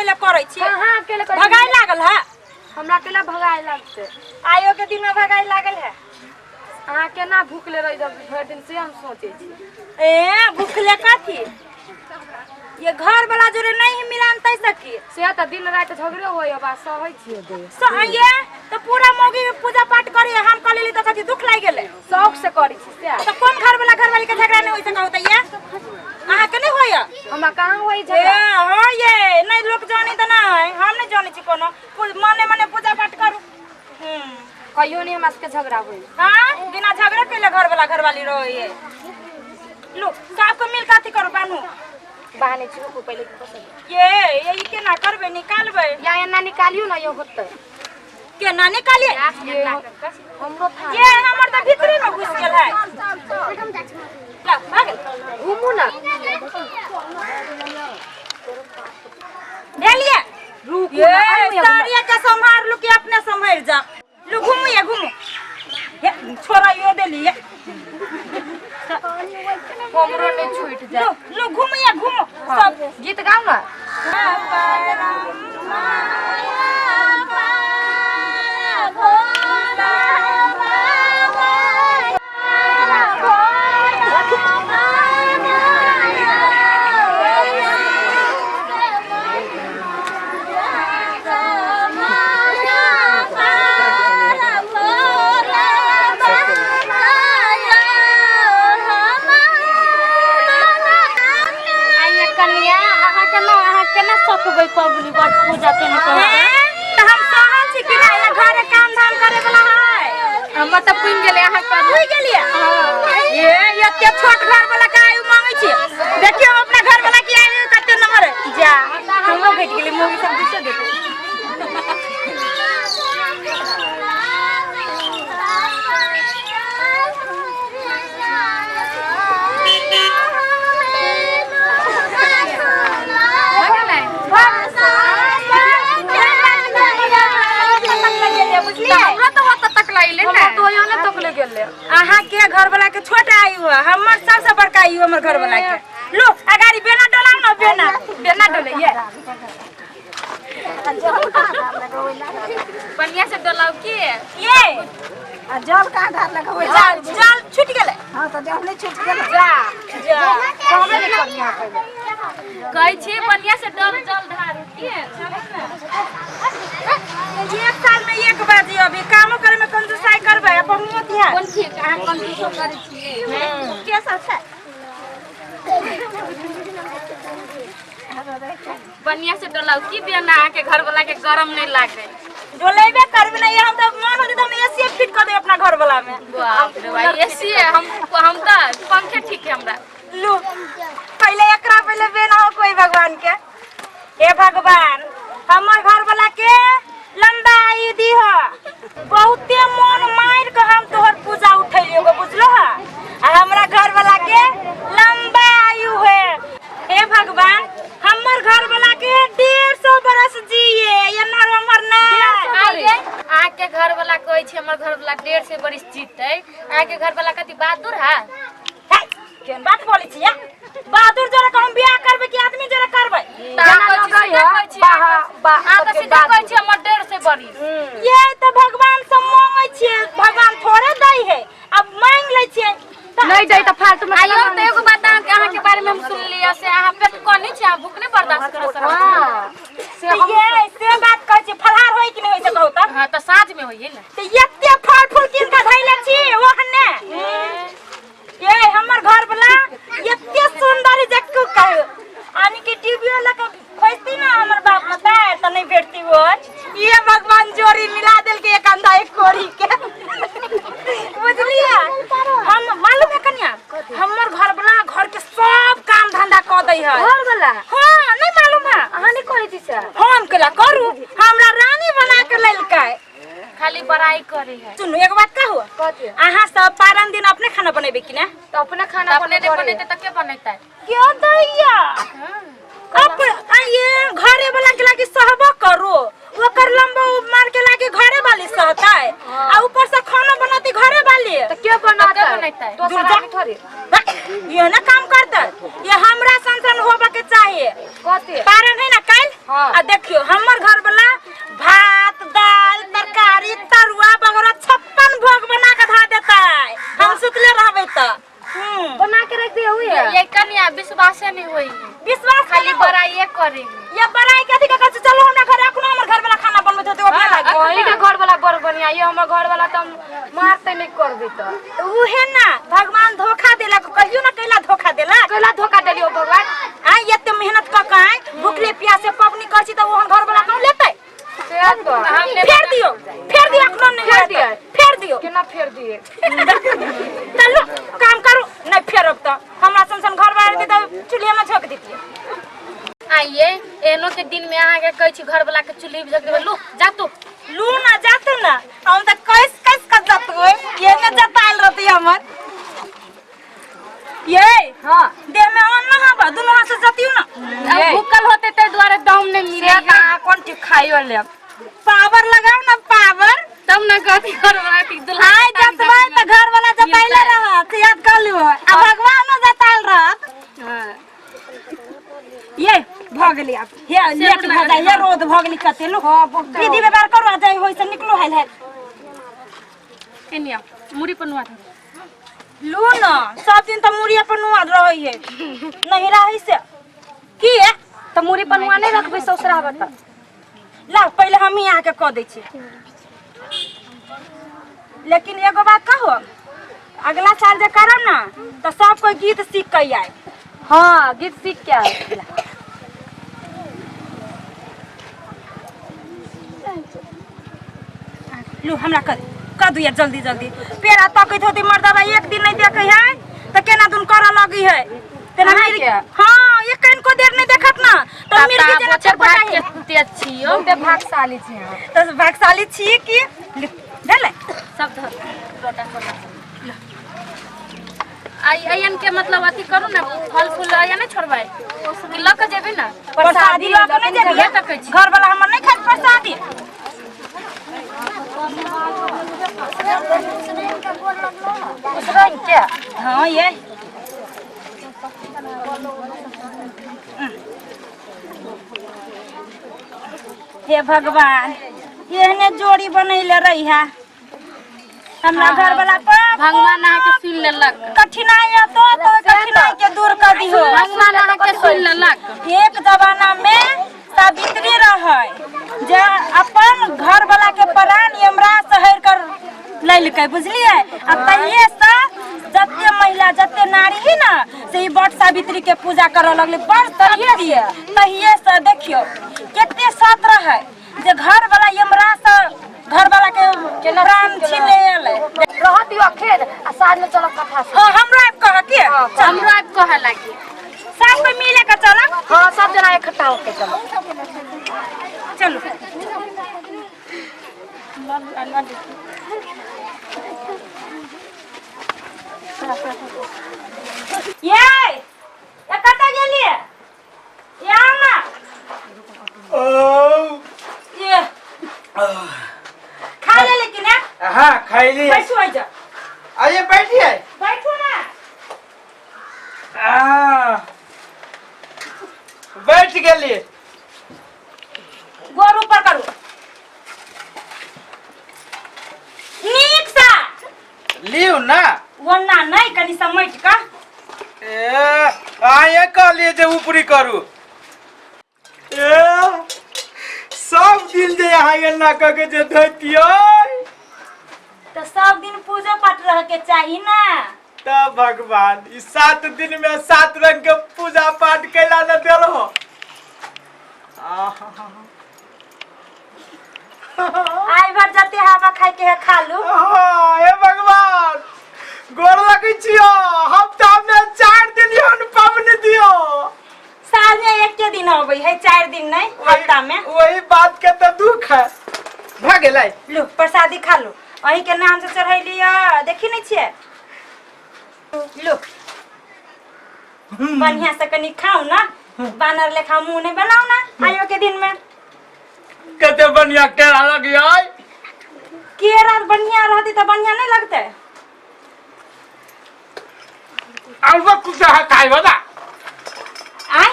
अकेले करै छी। कहाँ अकेले करै छी? भगाई लागल है। हमरा अकेला भगाए लगतै। आइयो के दिन में भगाई लागल है। अहाँ केना भूखले रहि जाब भरि दिन से हम सोचै छी। ए भूखले कथी? ये घर वाला जोरे नहीं मिलान तै सकी। से तऽ दिन राति झगड़े होइए बा सहै छियै दे। सो ये तो पूरा मौगी के पूजा पाठ करी हम कह लेली तो कथी दुख लागि गेलै। शौक से करै छी से। तो कोन घर वाला घर वाली के झगड़ा नहीं होई से कहू त ये अहाँ के नहीं होइया? हमरा कहाँ होई ए झगड़ा? हाँ ये नहीं लोग जानी त नहीं, हम नहीं जानी छी कोनो। मने मने पूजा पाठ करू। कहियो नहीं हमरा सबके झगड़ा होई। हाँ बिना झगड़ा केले घर वाला घर वाली रहे। लो सबको मिल के अथी करू बानू। बहाने छी रुकू पहिले की पसंद। ये ई केना करबै निकालबै? या एना निकालियो ना यो होतै। केना निकालिए? हमरो था। ये हमर त भीतरे में घुस गेल है। ला भाग घूमू ना। भेलिए? रुकू ये ना, आइयो या घुमा। साड़िया के संभार लू कि अपने संभार जा। लू घूमू ये घूमू। ये छोरा यो देली ये। हमरो नहीं छूट जाए। लू लू घूमू ये घूमू सब। गीत गाउ ना। आइए कन्या, अहाँ केना अहाँ केना सकबै पबनी बड़ पूजा केने करबै? तऽ हम सहल छी कि नहि? घरे काम धाम करे वाला है। हमर तऽ पुनि गेलै अहाँ कर। बुझि गेलियै? ये एते छोट घर वाला के आयु मांगै छी। देखियौ हम अपना घर वाला के आयु कते नंबर है। जा हमरो घटि गेलै मौगी सब दिसो देतै। बुझलियै? हमरा तऽ ओतऽ तक लगले ने। तो यहाँ ने तक ले गेलै। अहाँ के घर वाला के छोट आयु है, हमर सबसे बड़का आयु हमर घर वाला के। लो अगाड़ी बेना डोलाउ ना, बेना बेना डोलैये। बढ़िया से डोलाउ की? ये आ जल कहाँ धार लगबै? जल जल छूट गेलै। हाँ तऽ जल नहि छूट गेलै। जा जा कहबे नहि करनी अहाँ पहिले। कहै छी बढ़िया से डोल जल ढारू की? एक साल में एक बार जी अभी कामो करे में कंजूसाई करबै अपन मुँह तिहार। कोन ठीक अहाँ कंजूसो करै छियै? के सब छै? बढ़िया से डोलाउ की बेना अहाँ के घर वाला के गरम नहीं लागे? डोलेबे करबे नहीं, हम तो मन होते तो हम एसी फिट कर दे अपना घर वाला में। बाप रे भाई एसी है, हम तऽ पंखे ठीक है हमरा। लू पहले एकरा पहले बेना हो कोई भगवान के। हे भगवान हमर घर वाला के लंबा आयु दीह। बहुते मन मार के हम तोहर पूजा उठेलियो गो बुझलो हा। आ हमरा घर वाला के लंबा आयु है। हे भगवान हमर घर वाला के 150 बरस जिए ये नर हमर नहीं। आइए अहाँ के घर वाला कहै छै हमर घर वाला 150 बरिस जीतै, अहाँ के घर वाला कथी बहादुर है? हे, केहन बात बोलै छियै? बहादुर जोरे के हम बियाह करबै कि आदमी जोरे करबै? तऽ अहाँ कहै छी सीधे कहै छी, अहाँ तऽ सीधे कहै छी हमर 150 बरिस। ये तऽ भगवान से मांगै छियै, भगवान थोड़े दै है, अब मांग लै छियै। नहीं दै तऽ फालतू में। आइयो तऽ एगो बात अहाँ के अहाँ के बारे में हम सुनलियै से अहाँ पेट कनी छी, अहाँ भूख नहि बर्दाश्त कर सकै छी। हाँ से तऽ हम ये से बात कहै छियै, फलहार होय कि नहि होय से कहू तऽ? हाँ तऽ साँझ में होइए ने। तऽ एते फल फूल कीन के धैले छी ओहने। ये हमर घर वाला एते सुंदर जे कु कहू आनी के टीवीओ लग खोजती ना हमर बाप मतार त नहीं भेटती वो। ये भगवान जोड़ी मिला देल के एक अंधा एक कोरी के बुझलिए। हम मालूम है कन्या हमर घर वाला घर के सब काम धंधा क दै है। घर वाला? हां नहीं मालूम है। अहाँ नहीं करै छी से? हम केला करू, हमरा रानी बना के लेलकै। खाली बड़ाई करे है। सुनू एक बात कहू? कथी? अहाँ सब पारन दिन अपने खाना बनेबे कि ना? तऽ अपने खाना अपने बनेबै। नहीं बनेतै तऽ के बनेतै? क्यों दैया? अब ये घरे वाला के लागी सहबो करू, ओकर लंबा मार के लागी घरे वाली सहतै, आ ऊपर से खाना बनाती घरे वाली। तऽ के बनातै? के बनेतै? दोसर दुर्गा। आदमी थोड़े। बा, ये ना काम करतै, ये हमरा सन सन होबे के चाहिए। कथी? पारन है ना काल्हि? हाँ। आ देखियो हमर घर वाला भात दाल तरकारी तरुआ बगरा 56 भोग बना के धा देतै, हम सुतले रहबै त। बना के रख दिए हुई है। ये कन्या विश्वासे नहीं होई है। विश्वास खाली खाली बड़ाइए करेंगे। या बड़ाई कथी के कहै छै? चलो हमरा घर, अखनो हमर घर वाला खाना बनबैत होतै ओकरा लागी। अहीं के घर वाला बड़ बढ़िया ये, हमर घर वाला तो मारते नहीं करबे त। उहे ना भगवान धोखा देलक, कहियो ना कैला धोखा देलक। कैला धोखा देलियो भगवान? आइ एते मेहनत कऽ के आइ भुखले प्यासे पबनी करै छी तऽ ओहन घर वाला कहूँ लेतै? से तो हमने फेर दियो, फेर दियो, अखनो नहीं फेर होयत। दियै। फेर दियो। केना फेर दिए? चलू काम करू, नहीं फेरब तऽ हमरा सन सन घर वाला रहतै तऽ चूल्हे में झोंक दितियै। आइए एनो के दिन में अहाँ के कहै छी घर वाला के चूल्ही झोंक देबै, लू जा तू। लू ना जातू ना, हम तऽ कैस कैस के जतबै, ये ने जतायल रहतै हमर। ये हां देह में अन्न ना हबा, दुनू हाथ से जतियौ ना। अब भूखल होते ते दुआरे दम नहीं मिले से त अहाँ कोन ठीक खाइयो लेब। पावर लगाओ ना पावर, तब ना कहती घर वाला के दुल्हा। आइ जतबै तऽ घर वाला जताइले रहत, याद कर लियो, आ भगवानो जतायल रहत। ये भऽ गेलै आब, हे लेट भऽ जाइ, हे रौद भऽ गेलै कते लोक। हां बहुत। विधि व्यवहार करू आ जाइ होइ से निकलू हाल हाल। एनिया मुड़ी पर नुआ धरू। लू न सब दिन तऽ मुड़िए पर नुआ रहै है, नहीं रहै से की है? त मुड़ी पर नुआ नहीं रखबै ससुरा त। ला पहिले हम ही अहाँके कऽ दै छी, लेकिन एगो बात कहू, अगला साल जे करब ना तऽ सब कोई गीत सीख के आए। हां गीत सीख के आए। लू हमरा कर कर दिया जल्दी जल्दी। पेड़ा तकैत होती मर्दबा, एक दिन नहीं देखे है तऽ केना दुन करऽ लगी है तेना। अहाँ मिर्गी के? हाँ, एक कनको देर नहीं देखत ना तऽ मिर्गी जेना बच्चा भाग छटपटाइ के है। तेज छियो। बहुते भागशाली छी अहाँ। तऽ भागशाली छी कि? लू, भेलै सब धर लोटा छोटा आई अयन के मतलब अथी करू ना, फल फूल अयन नहीं छोड़बै कि लऽ के जेबै ना? प्रसादी लऽ के नहीं जेबै? तकै छी। घर वाला हमर नहीं खाइत प्रसादी। उसरैन के? हाँ ये हे भगवान, एहने जोड़ी बनैले रही है हमरा घर वाला पर। भगवान अहाँ के सुन लेलक। कठिनाई तो कठिनाई के दूर कर दिहो। भगवान अहाँ के सुन लेलक। एक जमाना में सावित्री रहै जे अपन घर वाला के प्राण यमराज से हरि कर लैलकै, बुझलियै? आ तहिए से जते महिला जते नारी ही ना से ई बट सावित्री के पूजा करऽ लगलै। बड़ तहिए तहिए से देखियौ कते सत रहै जे घर वाला यमराज से घर वाला के प्राण छीन ले एलै। रह दियो खेल आ साँझ में चलब कथा सुनै। हाँ, हमरो आबि कहऽ के चल। हमरो आबि कहऽ लागी। सब कोई मिले के चलब। हाँ, सब जना इकट्ठा होके चलब। चलू। ये ये कतऽ गेलियै? ये आउ ना। ओ। ये खा ले लेकिन है। हाँ, खैली। बैठू आई जा। आइए, बैठिए। बैठू ना। आ, बैठ गेली। गोर ऊपर करू नीक सा। लिउ ना। ओना नहीं, कनी समटि कऽ। ए, आये कहलिए जे ऊपरी करू। ए, सब दिन जे यहाँ एना कऽ के जे धोतियै। तऽ सब दिन पूजा पाठ रह के चाही ना। तब भगवान ई 7 दिन में 7 रंग के पूजा पाठ कैला न देलहो। आहा। आइ भर जते हवा खाय के है खा लू। हाँ, हे भगवान, गोर लगै छियो। हफ्ता में 4 दिन यौन पाबनि दियो। साल में एक के दिन अबै है, 4 दिन नहीं, हफ्ता में। वही बात के तऽ दुख है भऽ गेलै। लू प्रसादी खा लू, अहीं के नाम से चढ़ैली है, देखी नहीं छियै? लू बढ़िया से कनी खाउ ना, बानर लेखा मुंह नहीं बनाउ ना आइयो के दिन में। कते बढ़िया केरा लगियै। केरा बढ़िया रहती तऽ बढ़िया नहीं लगते? अलबा कुछ है खाइ बता। आय।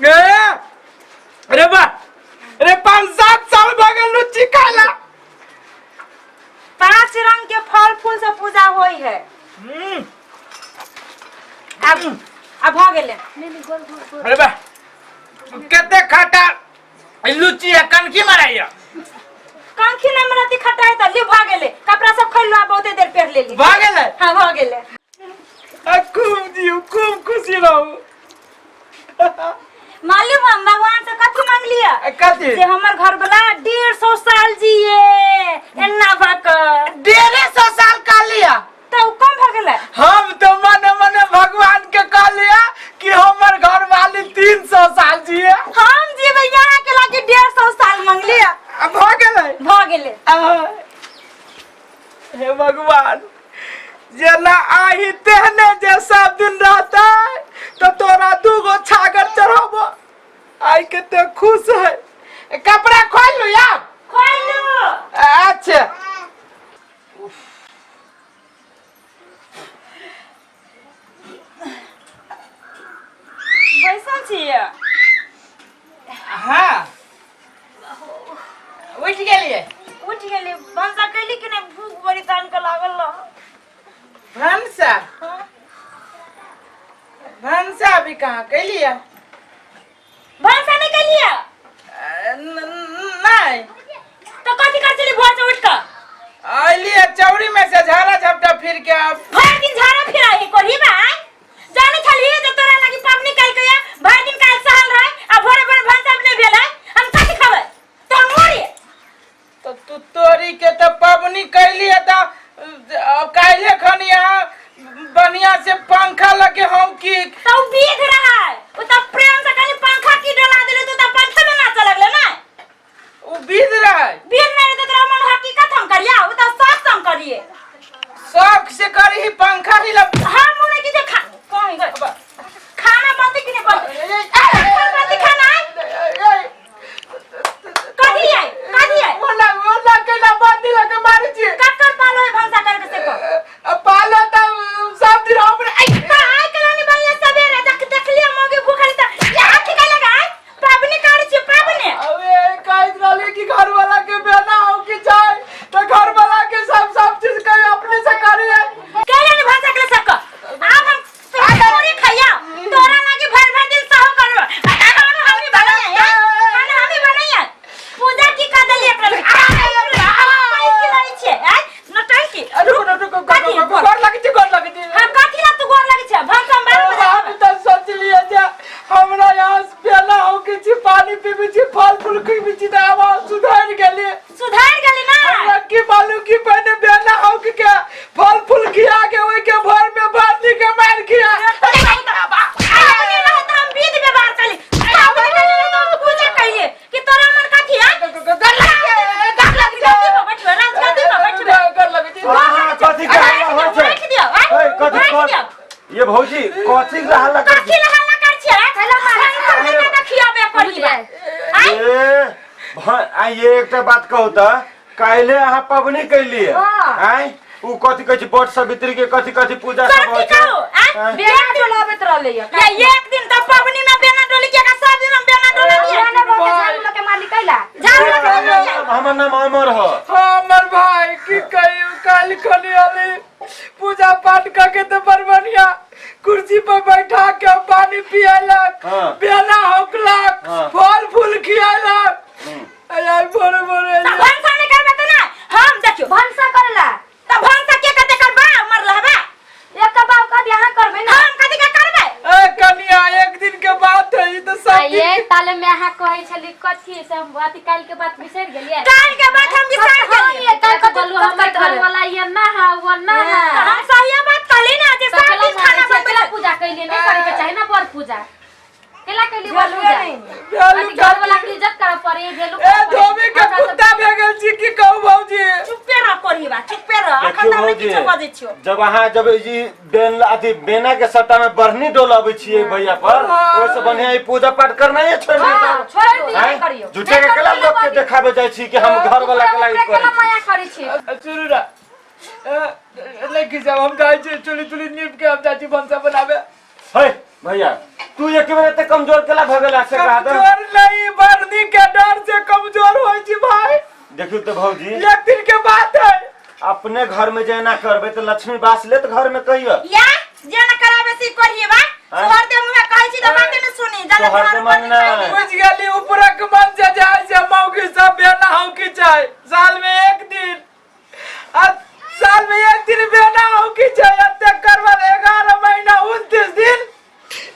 ए, आब आब भऽ गेलै। अरे बा, कते खाटा लुची है, कनकी माराइया। कंखी नहि मरती, खटाइ तऽ लियो, भऽ गेलै। कपड़ा सब खोलि लो, बहुते देर पहिर लेली। भऽ गेलै? हाँ, भऽ गेलै। आ खूब जियू, खूब खुशी रहू। मालूम हम भगवान से कथी मांगलियै? कथी? जे हमर घर वाला 150 साल जिए एना भऽ कऽ। 150 साल का लिया? तऽ उ कम भऽ गेलै? हम तो मने मने भगवान के कहलिए कि हमर घर वाली 300 साल जिए। हम जीबै यहाँ के लागी 150 साल मांगलियै। आ भऽ गेलै? भऽ गेलै। आह, हे भगवान, जेना आही तेहने जे सब दिन रहते तो तोरा दूगो छागर चढ़ाबो। आई कते खुश है। कपड़ा खोल लू यार। खोल लू। अच्छा। बैसल छियै? हाँ, उठि गेलियै? उठि गेली। भनसा कैली कि नहि? भूख बड़ी तान के लागल रह। भनसा? भनसा अभी कहाँ कैलियै। भनसा नहि कैलियै? नहि। तऽ कथी करै छली भोर से उठि कऽ? अलियै चौरी में से झाड़ा झपटा फिर के अब। भरि दिन झाड़ा फिराई कोरी बा। जाने छली जे तोरा लागी पबनी कैल के भरि दिन काल सहल रहे आ भोरे भोरे भनसा नहि भेल है, हम कथी खबै? तोर मोरी। तो तू तोरी के तो पबनी कैली है तो काल्हे खन यहाँ बढ़िया से पंखा लगे हम की। तो उ बीत रहा है, उ तो प्रेम से खाली पंखा की डला देले, तू तो पंखा में नाचे लगले ना। उ बीत रहा है। बीत नहीं रहे तो तोरा मन हकीकत हम करिया, उ तो शौक से हम करिए। शौक से करी ही पंखा ही लग। हम मोने की जे खा कौन गए खाना बनते कि नहीं बनते? बनते खाना? कथी है, कथी है? ओना ओना केना बांधी लगे मारै छी? ककर पालो है भनसा करके से कह। पालो तऽ सब दिन हमरा तऽ आइ काल्हि नहीं बढ़िया सवेरे देख देखलिए मौगी भूखल तऽ ये हाथ के लगा पाबनि करै छी पाबनि। अबे कहैत रहली कि घर वाला के बेना हो कि जाए तो घर वाला के सब सब चीज कहीं अपने से करिए। कैले नहीं भनसा के सब आब हम तोरा तोरी खैया, तोरा लागी भर भर दिन सहो करबो। आ खाना हमही बनैया, खाना हमही बनैया। पूजा की कर देली एकरा में? की रहै छियै आइ नौटंकी। रुको रुको। कथी? गोर लगै छी, गोर लगै छी। हम कथी ला तू गोर लगै छै? भनसा हम 12 बजे हम तऽ सोचलिए जे हमरा यहाँ से बेना हो कि छी, पानी पीबी छी, फल फूल खीबी छी, तऽ आब हम सुधरि गेली। सुधरि गेली ना? हमरा की मालूम कि पहिने बेना हो कि के फल फूल खिया के ओहि के भर में बांधी के मार खिया। आइ रहे तऽ हम विध व्यवहार कली, पाबनि कली रहे तऽ हम पूजा कलिए कि तोरा मन कथी है? राजगद्दी पर बैठबे, राजगद्दी पर बैठबे। गोर लगै छी। हाँ, कथी के हल्ला होइ छै? राखि दियौ, आँय? ए, कथी राखि कथी दियौ। ये भौजी, कथी के हल्ला कर? कथी ला हल्ला कर छियै? भनसा नहि कऽ खियाबे पड़ी बा। आँय? ए आ ये एकटा बात कहू तऽ, काल्हे अहाँ पबनी कैलिए आँय, उ कथी कहै छै बट सावित्री के कथी कथी पूजा सब कथी होइ छै? कहू, आँय? आँय? बेना डोलाबैत रहलै या एक दिन तऽ पबनी में बेना डोली के सब दिन हम बेना डोलाबियै। बेना डोला के झाड़ू लऽ के मारली कैला? झाड़ू लऽ के मारलियै। हमर नाम अमर ह। हमर भाई, की कहियो, काल्हि खनी अली पूजा पाठ करके तो बड़ बढ़िया कुर्सी पर बैठा के पानी पियलक, बेला होकलक, फल फूल खियलक, आइ भोरे भोरे तऽ भनसा नहि करबै तऽ नहि हम देखियौ। भनसा करेला? तऽ भनसा के करतै? कर बा मरल हबा। एक बाप कह अहाँ करबै ना? हम कथी के करबै? ए कनिया, एक दिन के बात है ई तो सब आ दिन ये ताले में अहाँ कहै छली कथी से, हम अथी काल्हि के बात बिसरि गेलियै। काल्हि के बात हम बिसरि गेलियै। ये काल्हि कथी बोलू, हमर कथी घर वाला ये ना है वो ना है। तऽ हम सहिए बात कहली ना जे सब दिन खाना बनबै। केला पूजा कैलियै? नहि करे के चाही ना बर पूजा। केला कैलियै बर पूजा? भेलू। अथी घर वाला के इज्जत करऽ पड़े, भेलू। ए धोबी के कुत्ता भे गेल छी, की कहू भौजी। चुप्पे रह कोरी बा, चुप्पे रह। अखन देखियौ तऽ हम भौजी, किछो बजै छियौ। जब अहाँ जब ई बेन अथी बेना के सट्टा में बढ़नी डोलाबै छियै भैया पर, ओहिसँ बढ़िया ई पूजा पाठ करनाइए छोड़ि दियौ। छोड़ि दियौ, आँय? नहि करियौ। झूठे के केला लोक के देखाबे जाइ छी कि हम घर वाला के लागी करै केला छी। माया करै छी? सुनू ना, नहीं खिसाब, हम जाइ छी चुली तुली नीप के हम जाइ छी भनसा बनाबे। हे भैया, तू एक बेर एते कमजोर केला भऽ गेला से कहा तऽ। कमजोर नहीं, बर्नी के डर से कमजोर होइ छी भाई। देखियौ तऽ भौजी, एक दिन के बात है। अपने घर में जे एना करबै तऽ लक्ष्मी बास लेत घर में कहियो? या जेना कराबे से करिए बा। जाला तोहर दीवार के ऊपर मन नहि। बुझ गेली ऊपरक मन से जाय से मौगी सब बेना हो की चाहे साल में एक दिन आ साल में एक दिन बेना हो की चाहे तकर बाद 11 महीना 29 दिन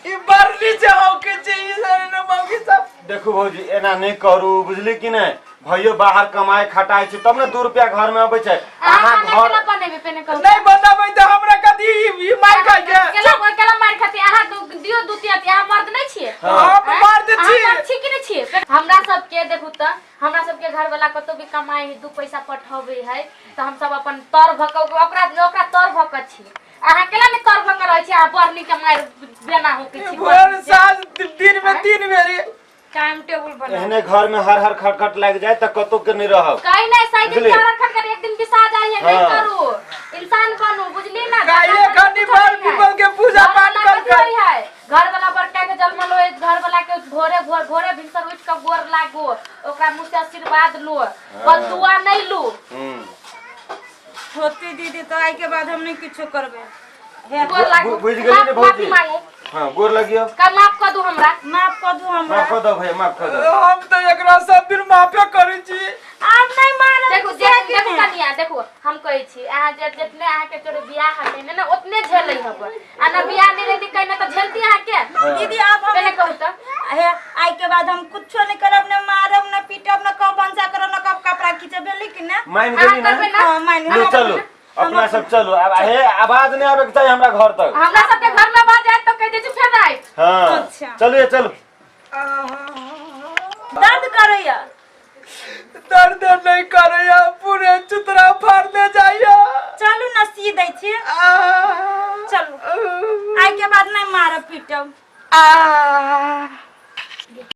ई बरली से हो की चाहे। ई सारे न मौगी सब। देखू भौजी, एना नहि करू, बुझली कि नहि? भैयो बाहर कमाए खटाइ छै तब ने 2 रुपया घर में अबै छै। अहाँ अहाँ खाना घर केना बनेबै पहिने कहू। नहीं बनाबै तऽ हमरा कथी ई मार खाइ के? केला केला मार खाती? अहाँ दियौ दू तीन अथी, अहाँ मर्द नहि छियै? हाँ। हम मर्द अहाँ छी। मर्द छी कि नहि छियै? हमरा सबके देखू तऽ हमरा सबके घर वाला कतौ भी कमाइ है, 2 पैसा पठबै है तऽ हमसब अपन तर भऽ कऽ ओकरा ओकरा तर भऽ कऽ छी। अहाँ केला नहि तर भऽ कऽ रहै छी? अहाँ बरनी के मारि बेना होके छी। भोर साँझ दिन में 3 बेरी। टाइम टेबुल बना। एहने घर में हर हर खटखट लागि जाए तऽ कतौ के नहि रहब। कहीं नहीं सही दिन बुझलियै? चार खट कर एक दिन पिसा जाइ है। नहीं करू, इंसान बनू, बुझली ना? काल्हे खनी बर पीपल के पूजा घर पाठ वाला कर कथी होइ है? घर वाला बड़का के जन्मल होय, घर वाला के भोरे भोर भोरे भिनसर उठ के गोर लागो, ओकरा मुँह से आशीर्वाद लो, बस दुआ नहीं लू। होती दीदी, तो आई के बाद हम नहीं किछो करबे हे। गोर लागू। बुझि गेली ने माफ- माफी भौजी? मांगू। हाँ, गोर लगियो। का माफ कर दू हमरा। माफ कर दू हमरा। माफ कर दो भैया, माफ कर दो। हम तऽ एकरा सब दिन माफे करै छी। आब नहीं मारब। देखू से कि देखू नहि? कनिया, देखू, हम कहै छी अहाँ जे जितने अहाँके तोरे बियाह हते ने उतने झेलै हब आ ना बियाह नहीं रहती कहीं ना तऽ झेलती अहाँके। दीदी, आब हम पहले कहू तऽ। हे, आई के बाद हम कुछो नहीं करब, न मारब, न पीटब, न कब भनसा करब, न कब कपड़ा खींचब। भेलै कि ने? मान अहाँ गेली ना? करबै ना? हाँ, मान। लो चलू, अपना सब चलू अब। हे, आवाज नहीं आबे के चाही हमरा घर तक। हमरा सबके घर में आवाज आयत तऽ कहि दै छी फेर आयत। हाँ। अच्छा। चलू ये, चलू। दर्द करैया? दर्द नहीं करैया, पूरे चुतरा फाड़ने जाइया। चलू न, सी दै छी। चलू, आई के बाद नहीं मारब पीटब। आ।